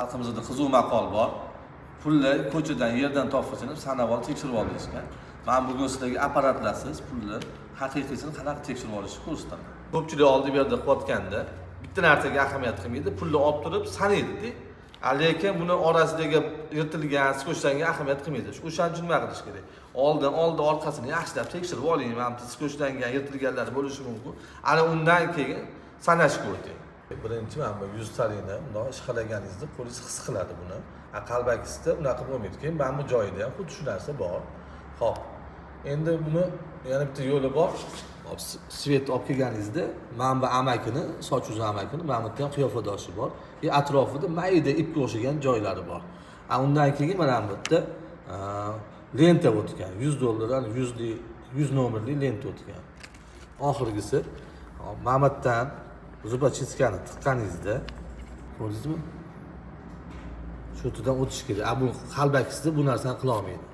Xalqimizda qiziq maqol bor: "Pulni ko'chadan, yerdan topishini sanab ol, tekshirib ol", deyishgan. Man bugun sizlarga apparatlarsiz pulni haqiqiysini qanaqa tekshirib olishni ko'rsataman. Ko'pchilik oldi berdi qilayotganda bitta narsaga ahamiyat qilmaydi, pulni olib turib sanaydida, lekin buni orasidagi yirtilgan, skochlangan ahamiyat qilmaydi. O'shaning uchun nima qilish kerak? Oldin oldi orqasini yaxshilab tekshirib oling, mana bu skochlangan, yirtilganlari bo'lishi mumkin. Ana undan keyin sanashga o'ting. Birinchi mana bu 100 talikni bundoq ishqalaganingizda qo'lingiz his qiladi buni, a qalbakisida unaqa bo'lmaydi. Keyin mana bu joyida ham xuddi shu narsa bor. Ho'p, endi buni yana bitta yo'li bor. Hop, свет olib kelganingizda mana bu amakini, soch uzun amakini, mana bu yerda ham qiyofadoshi bor и atrofida mayda ipga o'xshagan joylari bor. A undan keyin mana bu yerda lenta o'tgan, 100 dollardan 100lik, 100 nomerli lenta o'tgan. Oxirgisi, hop, mana bu yerdan зубочистка ni tiqqaningizda, ko'rdingizmi, shu yerdan o'tishi kerak. A bu qalbakisida bu narsani qilolmaydi.